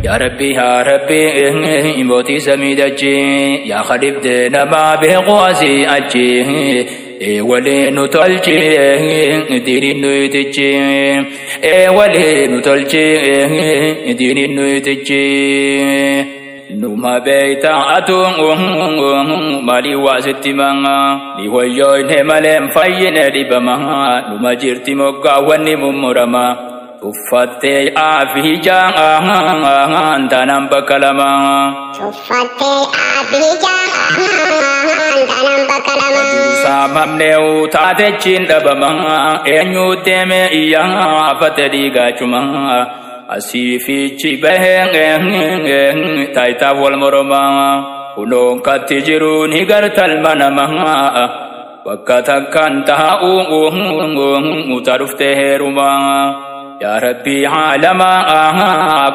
Yaa Rabbi yaa Rabbi mootii samii dachii yaa khadibdee namaa beeku asii achi walii nu tolchi diiniin nu itichi walii nu tolchi diiniin nu itichi. Numa beeyta atuun maalii waa sitti manga ni wayyoyne malee hin fayyine dhibama numa jirti moggaawwanni mummurama tuffattee aafi jaan taanaan bakka lama. Tuffattee aafi jaan taanaan bakka lama. Saamamnee taatechiin dhabama eenyu deemee iyyaa afate dhiigaachuma. Asii fiichi bahee taayitaaf wal moroma kunoon katti jiru ni gartalma nama bakka takkaan taa'u muta dhuftee heeruma. Yaa Rabbii haalama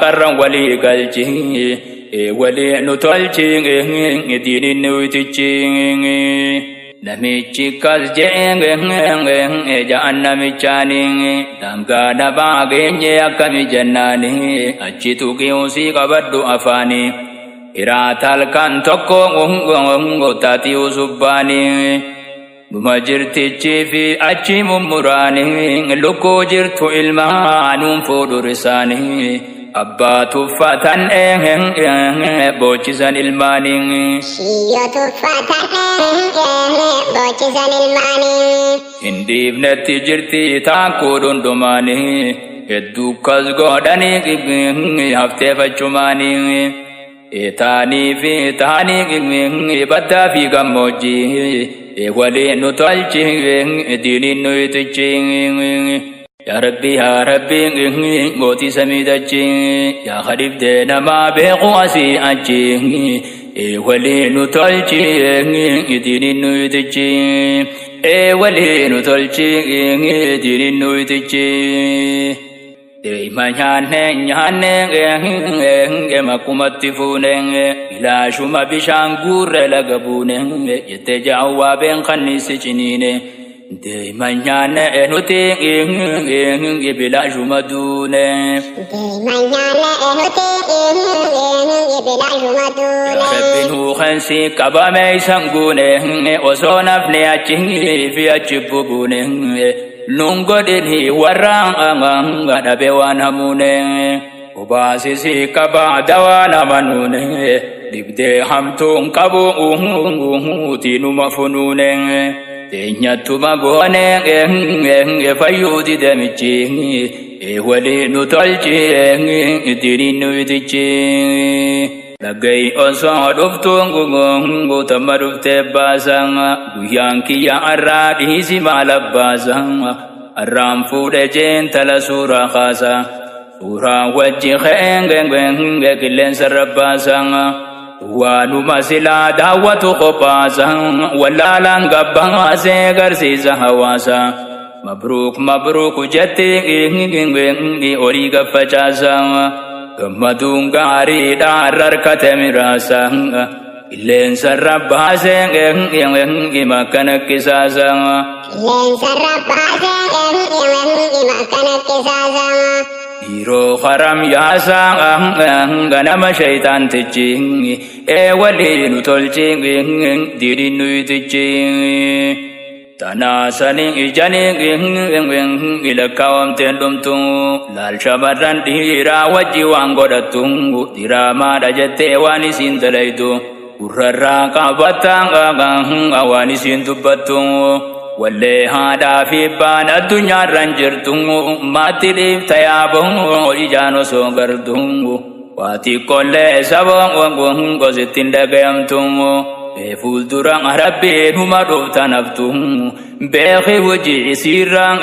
qarran walii galchi walii nu tolchi diiniin nu itichi. Namichi kas je'e ja'an namichaani daangaa dhabaa geenye akkami jennaani achi tuqiusii qabadhu afaani hiraata halkan tokko taatii usubbaani numa jirtichi fi achi mummuraani lukkuu jirtu ilmaanuun fuudhu risaani abbaa tuffatan boochisan ilmaanii. Shiyyoo tuffatan boochisan ilmaanii. Hin dhiifnetti jirti taakkuu dhundhumaanii hedduu kas godhanii hafteeffachumaanii. Taanii fi taanii baddaa fi gammoojjii waliin nu tolchi diiniin nu itichi. Yaa Rabbi yaa Rabbi mootii samii dachii yaa khadibdee namaa beeku asii achi walii nu tolchi diiniin nu itichi walii nu tolchi diiniin nu itichi. Deema nyaanne nyaanne makkumatti fuune bilaashuma bishaan guurre laga buune jettee jaawwaa been kanniisi ciniine. Deema nyaanne nuti bilaashuma duune. Deema nyaanne nuti bilaashuma duune. Rabbiin huuqensi qabame isan guune osoo nafni achi fi achi bubuune nun godhini warra dhabe waan hamuune obaasisi qaba dawaa nama nuune dhibdee hamtuun qabu tiinuma funuune. Teenyatuma goone fayyuu didamichi walii nu tolchi diiniin nu itichi. Dhaga'i osoo dhuftuun guutamma dhuftee baasa guyyaan kiyya arraa dhiisi maal abbaasa arraan fuudhe jeentala suuraa kaasa suuraan wajji ka'een qilleensa rabbaasa. Waanuma silaa daawwatu qophaasa wallaalaan gabbaasee garsiisa hawaasa. Mabruuk mabruuk jetti horii gaffacaasa gammaduun gaariidha harkate miraasa. Qilleensa rabbaasee makkana qisaasa. Qilleensa rabbaasee makkana qisaasa. Yeroo haram yaasa ganama shayitaantichi walii nu tolchi diiniin nu itichi. Tanaasanii ijanii lakkaawamteen dhumtu laal shamarran dhiiraa wajji waan godhattu diraamaadha jettee waan isiin dalaytu gurrarraa qabatta waan isiin dubbattu. Wallee haadhaa fi abbaan addunyaarran jirtu maatti dhiifta yaaboo ijaan osoo gartu waa xiqqoollee saboo gosittiin dhagayamtu fuuldura rabbiin huma dhuftan haftu beeki hojii isiirraa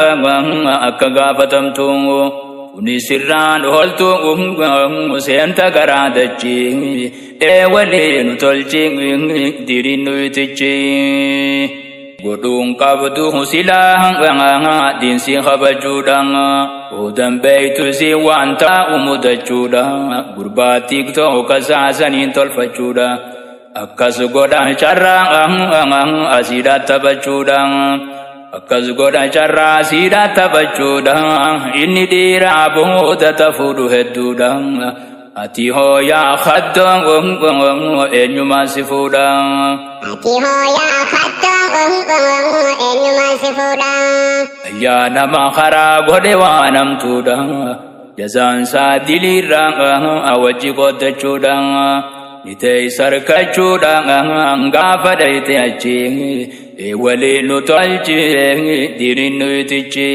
akka gaafatamtu kuni sirraan ooltu seenta garaa dachii walii nu tolchi diiniin nu itichi. Godhuun qabdu silaa diinsi kabajuudha Odan beeytu si waan taa'u mudachuudha gurbaa tiktoo kasaasaniin tolfachuudha akkas godha carraa asiidha taphachuudha akkas godha carraa asiidha taphachuudha inni dhiiraa booda tafuudhu hedduudha. Ati hoo yaa haddoo, eenyumaan si fuudha? Ati hoo yaa hattoo, eenyumaan si fuudha? Yaa nama karaa godhe waan hamtuudha. Jazaan isaa diliirraa wajji qooddachuudha. Ni teessa harkachuudha gaafa dhayite achi. Walii nu tolchi diiniin nu itichi.